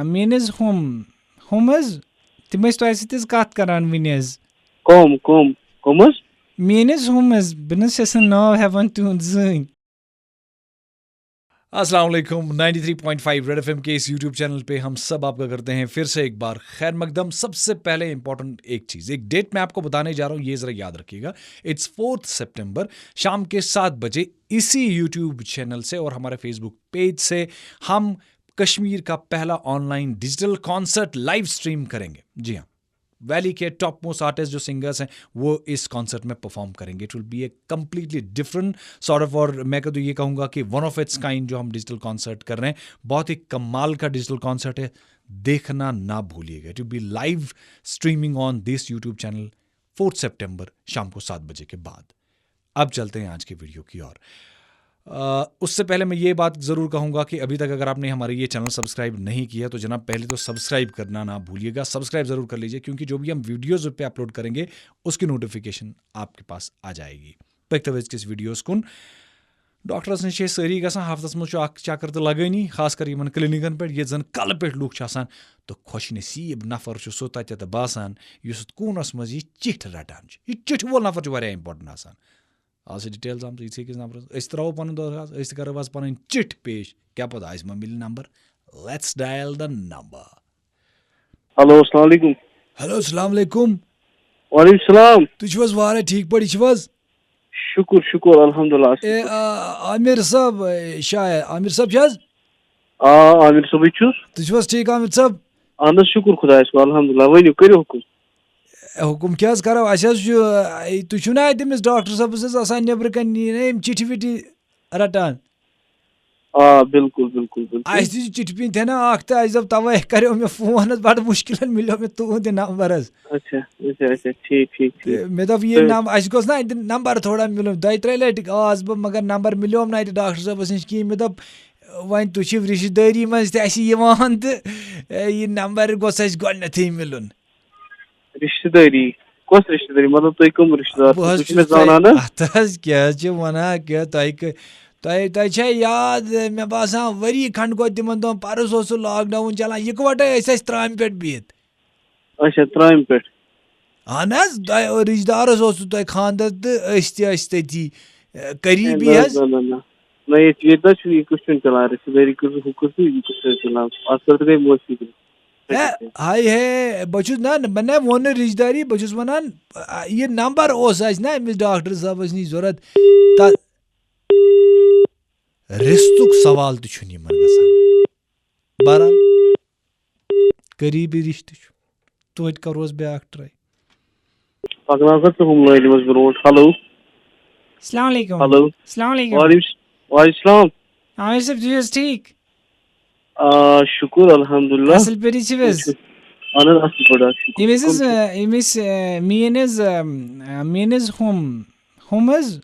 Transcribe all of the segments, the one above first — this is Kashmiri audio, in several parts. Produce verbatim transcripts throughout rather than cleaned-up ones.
میٲنۍ حظ ہُم، ہُم حظ، تِم ٲسۍ تۄہہِ سۭتۍ حظ کَتھ کَران وٕنہِ حظ۔ کم کم کم حظ؟ میٲنۍ حظ ہُم حظ، بہٕ نہ حظ چھَس نہٕ ناو ہٮ۪وان تِہُنٛد زٕہٕنۍ۔ السلام علیکم، ninety three point five red FM ایم کے اس یوٹیوب چینل پہ ہم سب آپ کا کرتے ہیں پھر سے ایک بار خیر مقدم۔ سب سے پہلے امپورٹنٹ ایک چیز، ایک ڈیٹ میں آپ کو بتانے جا رہا ہوں، یہ ذرا یاد رکھیے گا۔ اٹس فورتھ سپٹمبر، شام کے سات بجے اسی یوٹیوب چینل سے اور ہمارے فیس بک پیج سے ہم کشمیر کا پہلا on line digital concert live stream کریں گے۔ جی ہاں، ویلی کے ٹاپ موسٹ آرٹسٹ جو سنگرس ہیں، وہ اس کانسرٹ میں پرفارم کریں گے۔ It will be a completely different sort of, اور میں کہہ تو یہ کہوں گا کہ ون آف اٹس کائنڈ جو ہم ڈیجیٹل کانسرٹ کر رہے ہیں، بہت ہی کمال کا ڈیجیٹل کانسرٹ ہے، دیکھنا نہ بھولیے گا۔ It will be live streaming آن دس یوٹیوب چینل فورتھ سپٹمبر شام کو سات بجے کے بعد۔ اب چلتے ہیں آج کی ویڈیو کی اور۔ آ، اس سے پہلے میں یہ بات ضرور کہوں گا کہ ابھی تک اگر آپ نے ہمارے یہ چینل سبسکرائب نہیں کیا تو جناب، پہلے تو سبسکرائب کرنا نہ بھولیے گا، سبسکرائب ضرور کر لیجیے، کیونکہ جو بھی ہم ویڈیوز پہ اپلوڈ کریں گے، اس کی نوٹیفکیشن آپ کے پاس آ جائے گی۔ پکتو اس ویڈیوز کن۔ ڈاکٹرس نِش چھِ أسۍ سٲری گژھان، ہفتس منٛز چھُ اکھ چکر تہٕ لگٲنی، خاص کر یِمن کلینکن پٮ۪ٹھ، ییٚتہِ زن کلہٕ پٮ۪ٹھ لُکھ چھِ آسان، تہٕ خۄش نصیٖب نفر چھُ سُہ تتٮ۪تھ باسان، یُس اتھ کوٗنس منٛز یہِ چِٹھۍ رٹان چھُ۔ یہِ چِٹھۍ وول نفر چھُ واریاہ امپورٹنٹ آسان۔ آز چھِ ڈیٹیلز آمژٕ یِتھے کٔنۍ نمبرس۔ أسۍ ترٛاوو پنُن دۄہ، أسۍ تہِ کرو آز پنٕنۍ چِٹھۍ پیش۔ کیٛاہ پتہ آسہِ ما مِلہِ number. Let's dial the number۔ Hello, السلام علیکم۔ ہیلو، السلام علیکم۔ وعلیکم السلام۔ تُہۍ چھِو حظ وارٕ ٹھیٖک پٲٹھۍ چھِو حظ؟ شُکُر شُکُر الحمدللہ۔ اے، آ، عامر صٲب، اے، شاید عامر صٲب چھِ حظ؟ آ، عامر صٲبٕے چھُس۔ تُہۍ چھِو حظ ٹھیٖک عامر صٲب؟ اہن حظ، شُکُر خۄدایَس کُن، الحمدللہ۔ ؤنِو، کٔرِو حُکُم۔ حُکُم کیٛاہ حظ کَرو؟ اَسہِ حظ چھُ، اے، تُہۍ چھِو نا اَتہِ أمِس ڈاکٹر صٲبَس حظ آسان نیٚبرٕ کَنہِ یہِ نا یِم چِٹھِ وِٹھِ رَٹان؟ آ، بِلکُل بِلکُل بِلکُل۔ اَسہِ تہِ چھِ چِٹھِ پیٖنتہِ ہنا اَکھ تہٕ اَسہِ دوٚپ تَوَے کَریو مےٚ فون حظ، بَڑٕ مُشکِلَن مِلیو مےٚ تُہُنٛد یہِ نمبر حظ۔ اچھا اچھا اچھا، ٹھیٖک ٹھیٖک ٹھیٖک۔ تہٕ مےٚ دوٚپ یہِ نم-، اَسہِ گوٚژھ نا اَتہِ نمبر تھوڑا مِلُن، دۄیہِ ترٛیٚیہِ لَٹہِ آس بہٕ، مگر نمبر مِلیوم نہٕ اَتہِ ڈاکٹر صٲبَس نِش کِہیٖنۍ۔ مےٚ دوٚپ وۄنۍ تُہۍ چھِو رِشتہٕ دٲری منٛز تہِ اَسہِ یِوان تہٕ، اے، یہِ نمبر گوٚژھ اَسہِ گۄڈٕنٮ۪تھٕے مِلُن۔ رِشتہٕ دٲری؟ کۄس رِشتہٕ دٲری؟ مطلب، تُہۍ کٕم رِشتہٕ دار چھِو؟ بہٕ حظ تُہۍ چھِو مےٚ چھُس تۄہہِ زانان، ہا؟ اَتھ حظ کیٛاہ حظ چھِ وَنان، کیٛاہ تۄہہِ کہٕ-، تۄہہِ، تۄہہِ چھا یاد، مےٚ باسان ؤری کھنٛڈ گوٚو تِمَن دۄہَن، پَرُس اوس سُہ لاک ڈاوُن چَلان، یِکوَٹَے ٲسۍ اَسہِ ترٛامہِ پٮ۪ٹھ بِہِتھ۔ اچھا، ترٛامہِ پٮ۪ٹھ۔ اہن حظ، تۄہہِ رِشتہٕ دارس اوسوٕ تۄہہِ خانٛدر تہٕ أسۍ تہِ ٲسۍ تٔتی، اے، قریٖبی نہ حظ۔ نہ نہ نہ۔ نہ، ییٚتہِ ییٚتہِ نہ چھُ یہِ قٕصہٕ چھُنہٕ چلان، رِشتہٕ دٲری کٕصہٕ ہُہ قٕصہٕ یہِ قٕصہٕ چھُنہٕ چلان۔ اَتھ خٲطرٕ گٔے معٲفی دِنۍ۔ ہے، ہاے ہے، بہٕ چھُس نہ، نہ، بہٕ نہ ووٚن نہٕ رِشتہٕ داری، بہٕ چھُس وَنان، آ، یہِ نمبر اوس اَسہِ نہ أمِس ڈاکٹر صٲبَس نِش ضوٚرَتھ۔ تَ-، رِشتُک سوال تہِ چھُنہٕ یِمَن گژھان۔ بہرحال، قریٖبی رِشتہٕ چھُ۔ توتہِ کَروس بیٛاکھ ٹراے۔ پَکناو سا ژٕ ہُم لٲنہِ منٛز برونٛٹھ۔ ہیلو۔ السلام علیکم۔ ہیلو۔ السلام علیکم۔ وعلیکم وعلیکم السلام۔ عامر صٲب، تُہۍ چھِو حظ ٹھیٖک؟ آ، شُکُر الحمدللہ۔ اَصٕل پٲٹھۍ چھِو حظ؟ اہن حظ، اَصٕل پٲٹھۍ حظ، شُکُر۔ أمِس حظ، کٕم چھِو؟ آ، أمِس، آ، میٲنۍ حظ، آ، میٲنۍ حظ ہُم، ہُم حظ،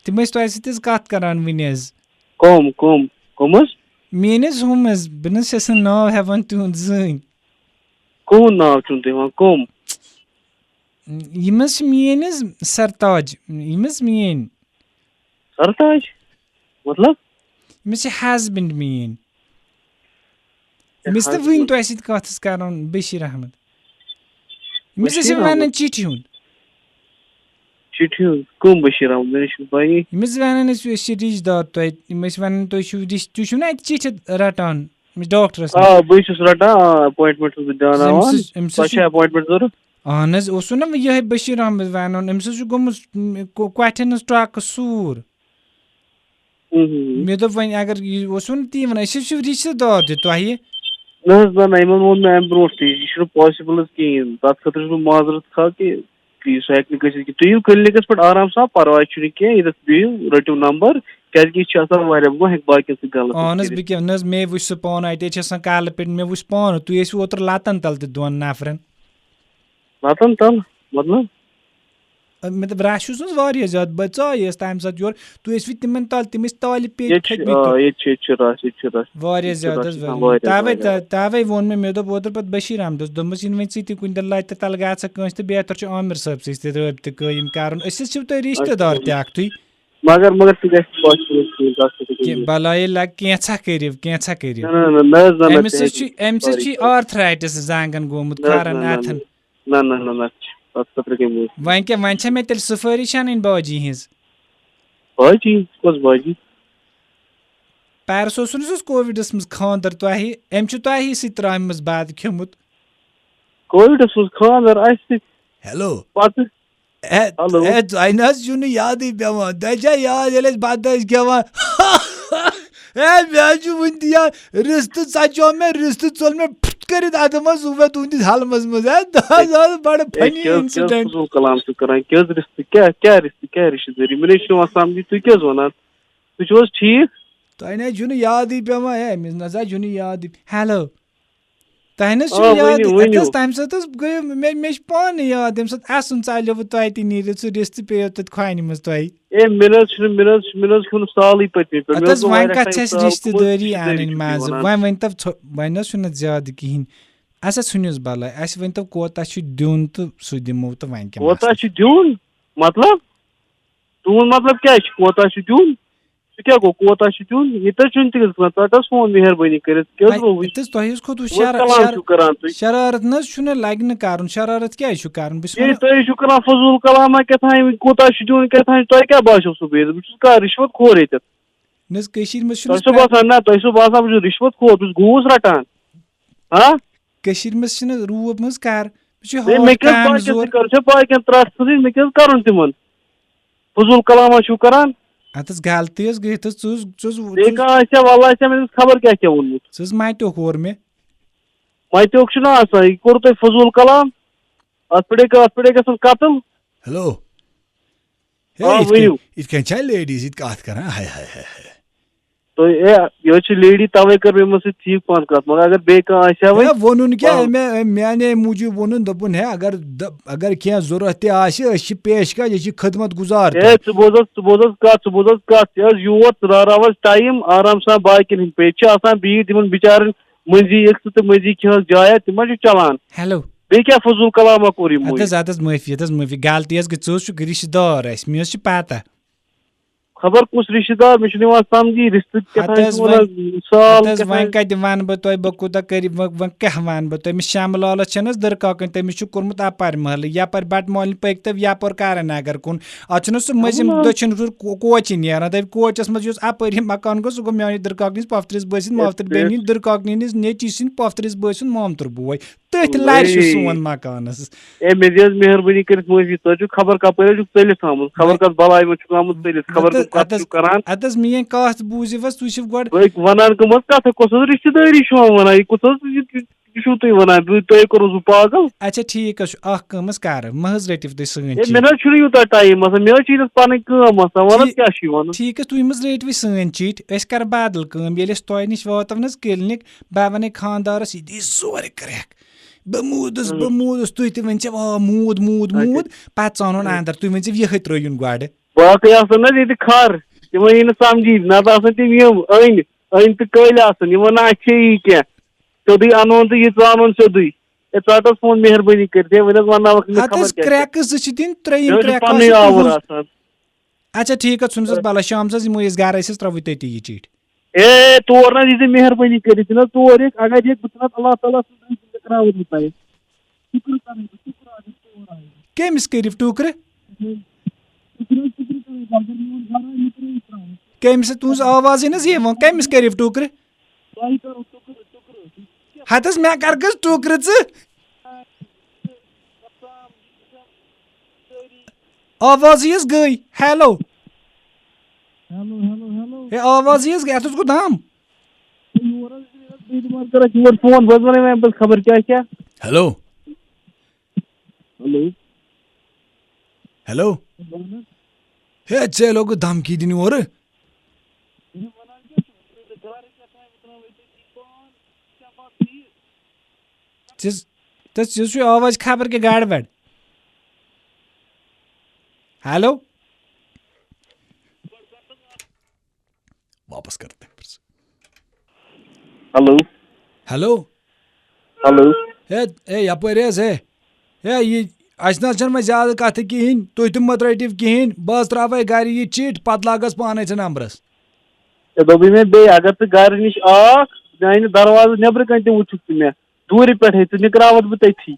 تِم ٲسۍ تۄہہِ سۭتۍ حظ کَتھ کَران وٕنہِ حظ۔ کٕم کٕم کٕم حظ؟ میٲنۍ حظ ہُم حظ، بہٕ نہ حظ چھَس نہٕ ناو ہٮ۪وان تِہُنٛد زٕہٕنۍ۔ کٕہُنٛد ناو چھُنہٕ تُہۍ ہٮ۪وان؟ کٕم؟ یِم حظ چھِ میٲنۍ حظ سرتاج، یِم حظ میٲنۍ۔ سرتاج؟ مطلب؟ أمِس چھِ ہسبنڈ میٲنۍ۔ أمِس تہِ ہسبنڈ۔ وٕنۍ تۄہہِ سۭتۍ کَتھ حظ کَران، بشیٖر احمد۔ أمِس حظ چھِ بشیٖر وَنان احمد۔ چِٹھِ ہُنٛد۔ چِٹھِ ہُنٛد؟ کٕم بشیٖر احمد؟ مےٚ نہ چھُنہٕ پَیی۔ أمِس وَنان ٲسۍ، أسۍ چھِ رِشتہٕ دار تۄہہِ۔ یِم ٲسۍ وَنان تُہۍ چھِو رِش-، تُہۍ چھِو نہ اَتہِ چِٹھِ رَٹان أمِس ڈاکٹرَس نِش؟ آ، بٕے چھُس رَٹان، آ، اپوینٹمنٹ چھُس بہٕ دیٛاناوان۔ أمِس حظ، أمِس حظ تۄہہِ چھُ چھا اپوینٹمنٹ ضوٚرَتھ؟ اہن حظ، اوسُو نہ یِہوٚے بشیٖر احمد وَنان، أمِس حظ چھُ گوٚمُت، م، کو-، کۄٹھٮ۪ن ہٕنٛز ٹرٛکہٕ سوٗر۔ ہُم، ہُم، ہُم۔ مےٚ دوٚپ وۄنۍ اگر یہِ اوسوُ نہٕ تی وَنان، أسۍ حظ چھِ رِشتہٕ دار تہِ تۄہہِ۔ نہ حظ، نہ، نہ، یِمن ووٚن مےٚ اَمہِ برونٛٹھ تہِ، یہِ چھُنہٕ پاسِبٕل حظ کِہیٖنۍ۔ تَتھ خٲطرٕ چھُس بہٕ معذرت خواہ کہِ یہِ سُہ ہٮ۪کہِ نہٕ گٔژھِتھ کِہیٖنۍ۔ تُہۍ یِیِو کِلنِکَس پٮ۪ٹھ آرام سان، پَرواے چھُنہٕ کینٛہہ، ییٚتٮ۪تھ بِہِو، رٔٹِو نمبر، کیٛازِکہِ یہِ چھِ آسان واریاہ، بہٕ ما ہٮ۪کہٕ باقیَن سۭتۍ غلط اہن حظ، کٔرِتھ۔ بہٕ کیٛاہ نہ حظ، مے وٕچھ سُہ پانہٕ اَتہِ حظ چھِ آسان کالہٕ پٮ۪ٹھ، مےٚ وٕچھ سُہ اوترٕ لَتَن تَل تہِ دۄن نفرَن۔ لَتَن تَل؟ مطلب؟ مطلب، رش اوس نہ حظ واریاہ زیادٕ، بہٕ ژایس تمہِ ساتہٕ یورٕ، تُہۍ ٲسوٕ تِمن تل، تِم ٲسۍ تالہِ پیٚٹھۍ ییٚتہِ چھِ، کھٔتۍ مٕتۍ۔ آ، ییٚتہِ چھِ، ییٚتہِ چھِ رش، ییٚتہِ چھِ رش، واریاہ ییٚتہِ چھِ زیادٕ رش حظ، آسان واریاہ۔ واریاہ، توے، واریاہ۔ توے ووٚن مےٚ، مےٚ دوٚپ اوترٕ پتہٕ بشیٖر احمدس، دوٚپمس، یِنہٕ وۄنۍ ژٕ تہِ کُنہِ دۄہ لتہِ تل گژھکھ کٲنٛسہِ تہٕ بہتر چھُ عامر صٲب سۭتۍ تہِ رٲبطہٕ قٲیِم کرُن۔ أسۍ حظ چھِو تۄہہِ رشتہٕ دار تہِ اکھتُے۔ مگر مگر سُہ گژھِ possible کِہیٖنۍ، تَتھ خٲطرٕ کینٛہہ کٔرِو۔ بَلایے لَگ، کینٛژھا کٔرِو، کینٛژھا کٔرِو۔ نہ، نہ، نہ، نہ حظ، نہ، نہ، أمِس تہِ حظ ہیٚکہِ چھُ، أمِس حظ sorry، چھُ sorry۔ Arthritis زنٛگَن گوٚمُت، نہ حظ، کھۄرَن نہ، نہ، نہ، اَتھَن۔ نہ، نہ، نہ، نہ، تَتھ خٲطرٕ کَمہِ موٗجوٗب؟ وۄنۍ کیٛاہ، وۄنۍ چھا مےٚ تیٚلہِ سُفٲرِش اَنٕنۍ باجی ہِنٛز؟ باجی؟ کۄس باجی؟ پیرس اوسُے نہٕ سُہ کووِڈَس منٛز خانٛدَر تۄہہِ، أمۍ چھُ تۄہہِ سۭتۍ ترٛامہِ منٛز بَتہٕ کھیوٚمُت۔ کووِڈَس منٛز خانٛدَر اَسہِ سۭتۍ؟ Hello۔ پَتہٕ؟ A, Hello۔ اے، تۄہہِ نہ حظ چھُو نہٕ یادٕے پٮ۪وان۔ تۄہہِ چھا یاد ییٚلہِ أسۍ بَتہٕ ٲسۍ کھٮ۪وان؟ اے، مےٚ حظ چھُ وٕنہِ تہِ یاد، رِستہٕ ژَچوو مےٚ، رِستہٕ ژوٚل مےٚ پھُت کٔرِتھ اَتھٕ منٛز، سُہ ووت تُہٕنٛدِس حلمَس منٛز۔ اے، دَہ حظ، آز بَڑٕ اے، funny کیٛاہ حظ، کیٛاہ حظ incident۔ فضوٗل کلام چھُو کران؟ کیٛاہ حظ رِستہٕ؟ کیٛاہ، کیٛاہ رِستہٕ؟ کیٛاہ رِشتہٕ دٲری؟ مےٚ نَے چھُنہٕ یِوان سَمجھی، تُہۍ کیٛاہ حظ وَنان؟ تُہۍ چھِو حظ ٹھیٖک؟ تۄہہِ نَے چھُنہٕ یادٕے پٮ۪وان۔ اے، أمِس نہ سا چھُنہٕ یادٕے۔ Hello۔ تۄہہِ نہ حظ آ، چھُنہٕ یاد، ؤنِو، اَتھ ؤنِو۔ حظ تَمہِ ساتہٕ حظ گٔیو مےٚ، مےٚ چھُ پانہٕ یاد، تَمہِ ساتہٕ اَسُن ژَلیووٕ تۄہہِ تہِ نیٖرِتھ سُہ رِستہٕ پیٚیو تَتہِ کھۄنہِ منٛز تۄہہِ۔ اے، مےٚ نہ حظ چھُنہٕ، مےٚ نہ حظ چھُ، مےٚ نہ حظ کھیوٚو نہٕ سالٕے پٔتمہِ پھِرِ۔ اَدٕ مےٚ حظ اوس نہٕ وۄنۍ واریاہ کَتھ ٹایم چھِ اَسہِ سال رِشتہٕ گوٚمُت، دٲری رِشتہٕ دٲری اَنٕنۍ چھُو تُہۍ منٛزٕ؟ وَنان۔ وۄنۍ ؤنۍ تو ژھو-، وۄنۍ نہ حظ چھُنہٕ زیادٕ کِہیٖنۍ۔ اَسہِ حظ ژھٕنِس بَلاے، اَسہِ ؤنۍ تو کوٗتاہ چھُ دیُن تہٕ سُہ دِمو تہٕ وۄنۍ کیٛاہ کوٗتاہ مسلہٕ چھُ چھُ؟ دیُن؟ مطلب؟ چون مطلب کیٛاہ چھُ؟ کوٗتاہ چھُ دیُن؟ ژٕ کیٛاہ گوٚو؟ کوٗتاہ چھُ دیُن؟ یہِ تہِ حظ چھُنہٕ تہِ گژھان۔ ژٕ حظ فون مہربٲنی کٔرِتھ۔ کیٛاہ حظ وۄنۍ گوٚو وۄنۍ؟ تہِ حظ تۄہہِ حظ کھوٚتوٕ وۄنۍ شر-، کلام شر-، چھُو کران تُہۍ؟ شرارت نہ حظ چھُنہٕ لگہِ نہٕ کرُن۔ شرارت کیٛازِ چھُو کرُن؟ بہٕ چھُس یے وَنان تُہۍ حظ چھُو کران فضوٗل کلامہ کیٛاہ تام، کوٗتاہ چھُ دیُن کیٛاہ تام، تۄہہِ کیٛاہ باسیو سُہ بِہِتھ؟ بہٕ چھُس کانٛہہ رِشوت خور ییٚتٮ۪تھ؟ نہ حظ، کٔشیٖرِ منٛز چھُنہٕ تۄہہِ چھُو کانٛہہ باسان، نہ، تۄہہِ چھُو باسان بہٕ چھُس رِشوت خور، بہٕ چھُس گوٗس رٹان؟ ہاں؟ کٔشیٖرِ منٛز چھِنہٕ روٗپ منٛز کر، بہٕ چھُس ہے، مےٚ ہور کیٛاہ حظ کامہِ باقین زور۔ سۭتۍ کرُن؟ چھا باقین ترٛٹھ ژھٕنٕنۍ؟ مےٚ کیٛاہ حظ کرُن تِمن؟ فضوٗل کلام حظ چھُو کران۔ اَتھ حظ غلطی حظ گٔے، تہٕ ژٕ حظ، ژٕ حظ، ژٕ بیٚیہِ حظ، کانٛہہ آسہِ ہا، واللہ آسہِ ہا مےٚ أمِس خبر کیٛاہ کیٛاہ ووٚنمُت۔ ژٕ حظ مَتیوکھ ہور مےٚ۔ مَتیوکھ چھُنہ آسان، یہِ کوٚروٕ تۄہہِ فضوٗل کلام؟ اَتھ پٮ۪ٹھ ہے، اَتھ پٮ۪ٹھ ہے گژھن قتل۔ Hello۔ ہے، آ، یِتھ کٔنۍ، ؤنِو۔ یِتھ کٔنۍ چھا ladies ییٚتہِ کَتھ کران؟ ہاے، ہاے، ہاے، ہاے۔ تُہۍ، ہے، یہِ حظ چھِ lady، تَوَے کٔر مےٚ یِمَن سۭتۍ ٹھیٖک پَہَن کَتھ۔ مگر اگر بیٚیہِ کانٛہہ آسہِ ہا وۄنۍ، ہے، ووٚنُن کیٛاہ؟ آ۔ مےٚ، میٛانے موٗجوٗب ووٚنُن، دوٚپُن، ہے، اگر دَ-، اگر کینٛہہ ضوٚرَتھ تہِ آسہِ، أسۍ چھِ پیش کش، أسۍ چھِ خدمت گُزار ہے، تۄہہِ۔ ژٕ بوز حظ، ژٕ بوز حظ کَتھ، ژٕ بوز حظ کَتھ۔ یہِ حظ یور، ژٕ راوراو حظ time آرام سان باقیَن ہِنٛدۍ پٲٹھۍ۔ ییٚتہِ چھِ آسان بِہِتھ یِمَن بِچارَن مٔنٛزی اِکھ ژٕ تہٕ مٔنٛزی کھےٚ حظ جایا، تِم ما چھِ چَلان؟ Hello۔ بیٚیہِ کیٛاہ فضوٗل کلامہ کوٚر یِمو اَدٕ یہِ؟ حظ، اَدٕ حظ، معٲفی، اَدٕ حظ، معٲفی۔ غلطی حظ گٔے، ژٕ حظ چھُکھ رِشتہٕ دار اَسہِ، مےٚ حظ چھِ پَتہ۔ خبر کُس رِشتہٕ دار، مےٚ چھُنہٕ یِوان سَمجھی، رِشتہٕ کیٛاہ ہَتہٕ تام حظ چھُ وۄنۍ، وَنان، سال ہَتہٕ حظ کیٛاہ وۄنۍ تام۔ کَتہِ وَنہٕ بہٕ تۄہہِ، بہٕ کوٗتاہ کٔرِو، وۄنۍ، وۄنۍ کیٛاہ وَنہٕ بہٕ تۄہہِ؟ أمِس شمہٕ لالَس چھَنہٕ حظ دٕرکاکٕنۍ، تٔمِس چھُ کوٚرمُت اَپارِ محلہٕ، یَپٲرۍ بَٹہٕ مالنہِ پٔکۍ تَو یَپٲرۍ کارَن نگر کُن۔ اَتھ چھُنہٕ سُہ مٔنٛزِم اَہَن حظ۔ دٔچھُن ہیوٚر کو-، کوچہِ نیران، دَپہِ کوچَس منٛز یُس اَپٲرۍ یہِ مکان گوٚو، سُہ گوٚو میٛانہِ دٕرکاکنہِ ہِنٛز پۄپھتٕرِس بٲے سٕنٛدِ، اے، مۄختٕرۍ بیٚنہِ ہِنٛدِ دٕرکاکنہِ ہِنٛدِس نیٚچی سٕنٛدِ پۄپھتٕرِس بٲے سُنٛد مامتُر بوے۔ تٔتھۍ لرِ چھُ اے۔ سون مکانس۔ اے، مےٚ دِ حظ مہربٲنی کٔرِتھ معٲفی، تۄہہِ چھُو خبر کپٲرۍ حظ چھُکھ ژٔلِتھ آمُت، خبر نہ، کتھ بلاے منٛز چھُکھ آمُت ژٔلِتھ، خبر نتہٕ، کُم کتھ اتس، چھِو کران۔ اتس میٲنۍ کتھ بوٗزِو حظ، تُہۍ چھِو گۄڈٕ تُہۍ ونان کٕم حظ کتھ، کۄس حظ رِشتہٕ دٲری چھِو وۄنۍ ونان، یہِ کُس حظ، یہِ، یہِ چھُو تُہۍ ونان، بہٕ، تۄہہِ کوٚروٕ بہٕ پاگل؟ اچھا ٹھیٖک حظ چھُ، اکھ کٲم حظ کرٕ، مہ حظ رٔٹِو تُہۍ سٲنۍ ہے، چیٖٹھۍ۔ مےٚ نہ حظ چھُنہٕ یوٗتاہ ٹایم آسان، مےٚ حظ چھِ ییٚتٮ۪تھ پنٕنۍ کٲم آسان، وَن حظ ٹھیٖک، کیٛاہ چھُ یہِ وَنُن؟ ٹھیٖک حظ، تُہۍ مہ حظ رٔٹِو سٲنۍ چیٖٹھۍ، أسۍ کرو بدل کٲم، ییٚلہِ أسۍ تۄہہِ نِش واتو نہ حظ clinic، بہٕ وَنَے خانٛدارَس، یہِ دی زورٕ کرٛٮ۪کھ۔ بہٕ موٗدُس، بہٕ موٗدُس، تُہۍ تہِ ؤنۍ زیو، آ، موٗد، موٗد، اچھا۔ موٗد، پَتہٕ ژانُن اچھا۔ اَندَر، تُہۍ ؤنۍ زیو یِہوٚے ترٛٲیُن گۄڈٕ۔ باقٕے آسَن نہ حظ ییٚتہِ کھَر، تِمَن یی نہٕ سَمجھی، نَتہٕ آسَن تِم یِم أنۍ، أنۍ تہٕ کٔلۍ آسَن، یِمَن نہٕ اَتھِ چھے یی کینٛہہ۔ سیوٚدُے اَنون تہٕ یہِ ژانون سیوٚدُے۔ ہے، ژَٹ حظ فون مہربٲنی کٔرِتھ، ہے، وۄنۍ حظ وَنناوَکھ نہٕ اَتھ خبر حظ کیٛاہ کیٛاہ۔ کرٛٮ۪کہٕ زٕ چھِ دِنۍ، ترٛیٚیِم مےٚ حظ چھُ کرٛٮ۪کھ پَننُے آسہِ آوُر تُہٕنٛز۔ آسان۔ اچھا ٹھیٖک حظ، ژھٕنُس حظ بَلاے، شامَس حظ یِمو أسۍ گَرٕ، أسۍ حظ ترٛاوو تٔتی یہِ چیٖٹھۍ۔ اے، تور نہ حظ یی ژےٚ مہربٲنی کٔرِتھ، یہِ نہ حظ تور یِکھ، اگر یِکھ، بہٕ ژھٕنَتھ اللہ تعالیٰ سُنٛد رٔنٛگۍ تہِ ترٛاوُن یہِ تۄہہِ۔ شُکر کَرٕنۍ، شُکر اگر تور آیہِ۔ کٔمِس کٔرِو ٹُکرٕ؟ شُکر حظ، شُکر کَرٕنۍ، اگر میون گَرٕ آیہِ، یہِ ترٛٲیِتھ ترٛاوُن۔ کٔمِس؟ تُہٕنٛز آواز یی نہ حظ یِوان، کٔمِس کٔرِو ٹُکرٕ؟ تۄہہِ کَرو ٹُکرٕ، ٹُکرٕ۔ ہَتہٕ حظ، مےٚ کَر گٔژھ ٹُکرٕ ژٕ؟ آوازٕے حظ گٔے۔ Hello۔ Hello، hello، hello۔ ہے، آوازٕے حظ گٔے، اَتھ حظ گوٚو دَم۔ ہے، یور حظ چھِ یِوان، بیٚیہِ دُبارٕ کَران یور فون، بہٕ حظ وَنَے وۄنۍ اَمہِ پَتہٕ خبر کیٛاہ کیٛاہ۔ Hello۔ Hello۔ Hello۔ وَن حظ۔ ہے، ژےٚ لوگُتھ دھمکی دِنہِ اورٕ۔ ہے، وَنان کیٛاہ چھُکھ؟ ژٕ گَرٕ کیٛاہ تام ترٛاوَے ژےٚ یہِ پان، ژےٚ ما ٹھیٖک؟ ژےٚ، تہٕ ژےٚ چھُے آواز خبر کیٛاہ گڑبڑ۔ Hello۔ واپس کر تَمہِ پَتہٕ۔ Hello۔ Hello۔ Hello۔ ہے، ہے، یَپٲرۍ حظ، ہے۔ ہے، یہِ اَسہِ نہ حظ چھَنہٕ وۄنۍ زیادٕ کَتھٕ کِہیٖنۍ، تُہۍ تہِ مہ ترٛٲٹِو کِہیٖنۍ، بہٕ حظ ترٛاوَے گَرِ یہِ چِٹھۍ، پَتہٕ لاگَس پانَے ژےٚ نمبرَس۔ ژےٚ دوٚپُے مےٚ بیٚیہِ، اگر ژٕ گرٕ نِش آکھ، میانہِ دروازٕ نیبرٕ کنہِ تہِ وٕچھُکھ ژٕ مےٚ، دوٗرِ پٮ۪ٹھے ژٕ نِکراوتھ بہٕ تٔتھی۔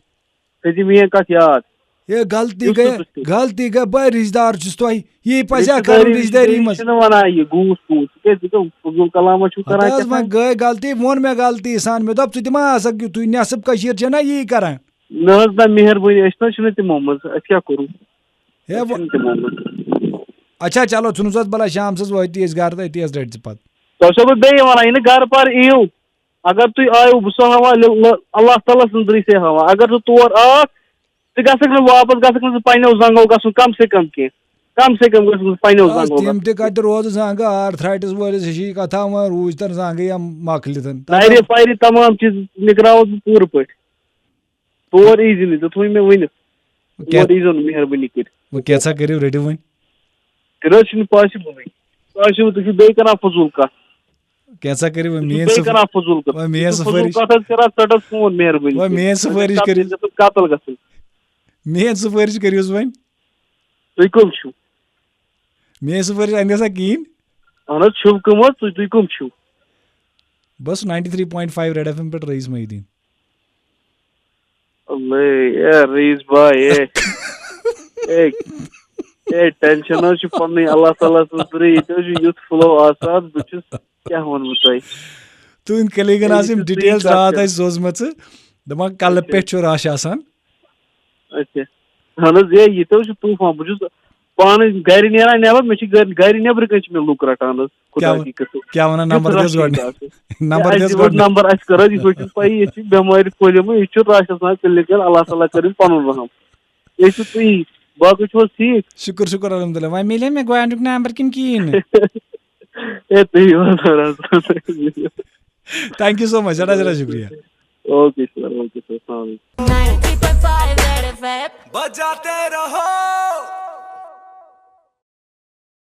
ژےٚ دِ میٲنۍ کتھ یاد۔ ہے، غلطی یُس گٔے، نہٕ تُہۍ تہِ۔ غلطی گٔے، بہٕ رشتہٕ دار چھُس تۄہہِ، یی پزِ ہا کرُن رشتہٕ دٲری رشتہٕ دٲری منٛز۔ چھُنہٕ ونان یہِ گوٗس پوٗس، ژٕ کیٛازِ ژٕ کیٛاہ فضوٗل کلامہ چھُکھ کران ہتہٕ حظ، کیٛاہ تام؟ وۄنۍ گٔے غلطی، ووٚن مےٚ غلطی سان، مےٚ دوٚپ ژٕ تہِ ما آسکھ یُتھُے، نٮ۪صٕب کٔشیٖر چھےٚ نا یی کران۔ نہ حظ نہ، مہربٲنی، أسۍ نہ حظ چھِنہٕ تِمو منٛز، أسۍ کیٛاہ کوٚرُو؟ ہے، أسۍ وۄ-، چھِنہٕ تِمو منٛز۔ اچھا، چلو، ژھٕنُس حظ بلہٕ شام سٕنٛز وٲتی أسۍ گرٕ تہٕ أتی حظ رٔٹۍ زِ پتہٕ۔ تۄہہِ چھُسو بہٕ بیٚیہِ وَنان، یہِ نہٕ گرٕ پَر یِیِو۔ اگر تُہۍ آیِو، بہٕ چھُسو ہاوان لِ-، لِ-، اللہ تعالیٰ سٕنٛدرٕے سے ہاوان۔ اگر ژٕ تور آکھ، ژٕ گژھکھ نہٕ واپس، گژھکھ نہٕ ژٕ پنٛنیو زنٛگو گژھُن، کم سے کم کینٛہہ۔ کم سے کم گژھکھ نہٕ ژٕ پنٛنیو آ، زنٛگو تِم گژھُن۔ تہِ کَتہِ روزٕ زنٛگہٕ؟ آرتھرایٹس وٲلِس ہِشی کَتھا وۄنۍ روٗزۍ تَن زنٛگہٕ یا مۄکلہِ تَن۔ نَرِ پَرِ تمام چیٖز نِکراوَکھ بہٕ پوٗرٕ پٲٹھۍ۔ تور یی زِ نہٕ، ژےٚ تھوٚوُے مےٚ ؤنِتھ۔ کیٛاہ؟ تور یی زیو نہٕ مہربٲنی کٔرِتھ۔ وۄنۍ کینٛژھا کٔرِو، رٔٹِو وۄنۍ۔ تیٚلہِ حظ چھُنہٕ پاسِبلٕے۔ تۄہہِ چھُو، تُہۍ چھِو بیٚیہِ کران فضوٗل کَتھ۔ کینٛژھا کٔرِو وۄنۍ، تُہۍ چھِو میٛٲنۍ بیٚیہِ سُہ-، کران فضوٗل کَتھ۔ وۄنۍ میٛٲنۍ تُہۍ چھِو فضوٗل سُفٲرِش۔ کَتھ حظ کران، ژَٹَس فون مہربٲنی وۄنۍ کٔرِتھ۔ میٛٲنۍ سُفٲرِش کَتھ کٔرِو۔ گژھِ قتل گژھُن۔ میٛٲنۍ سُفٲرِش کٔرِوس وۄنۍ۔ تُہۍ کٕم چھِو؟ میٛٲنۍ سُفٲرِش اَندِ سا کِہیٖنۍ۔ اَہَن حظ، چھِو کٕم حظ؟ تُہۍ، تُہۍ کٕم چھِو؟ بہٕ چھُس ninety three point five Red F M پٮ۪ٹھ رئیٖس محی الدیٖن۔ اللہ، اے رئیٖس بھاے، اے۔ اے، اے، ٹینشن حظ چھُ پننُے، اللہ تعالیٰ سٕنٛز رٔحم، ییٚتہِ حظ چھُ یُتھ flow آسان، بہٕ چھُس، کیٛاہ وَنہٕ بہٕ تۄہہِ؟ تُہٕنٛدۍ کلیگن اے، آسہٕ یہِ یِم چھُ صحیح ڈیٹیلز کَتھ راتھ کران۔ اَسہِ سوزمٕژٕ، دَپان کَلہٕ اچھا۔ پٮ۪ٹھ چھُ رَش آسان۔ اچھا۔ اَہَن حظ، اے، یہِ تہِ حظ چھُ طوٗفان، بہٕ چھُس پانہٕ گرِ نیران نٮ۪بر، مےٚ چھِ گرِ، گرِ نٮ۪برٕ کَنہِ چھِ مےٚ لُکھ رَٹان حظ، خۄدا کیٛاہ وَن-، کی قسم۔ کیٛاہ وَنان، یُتھ نمبر رَش دِس ییٚتہِ گۄڈٕ۔ آسہِ۔ نمبر ہے، اَسہِ دِس دِ گۄڈٕ گۄڈٕ۔ نمبر، اَسہِ کَر حظ یِتھ پٲٹھۍ چھُنہٕ پَیی، ییٚتہِ چھِ بٮ۪مارِ پھٔہلیمٕژ، ییٚتہِ چھُ رَش آسان کٕلنِکَن، اللہ تعالیٰ کٔرِن پَنُن رحم۔ ییٚتہِ چھُ ژٕے، باقٕے چھُو حظ ٹھیٖک؟ شُکُر، شُکُر، الحمدللہ۔ وۄنۍ مِلے مےٚ گۄڈٕنیُک نمبر کِنہٕ کِہیٖنۍ نہٕ؟ ہے، تُہۍ یِیِو حظ آرام سان۔ Thank you so much، سٮ۪ٹھاہ، سٮ۪ٹھاہ شُکریہ۔ اوکے سر، اوکے سر، السلام علیکم۔ ninety point five Red F M۔ بجاتے رہو۔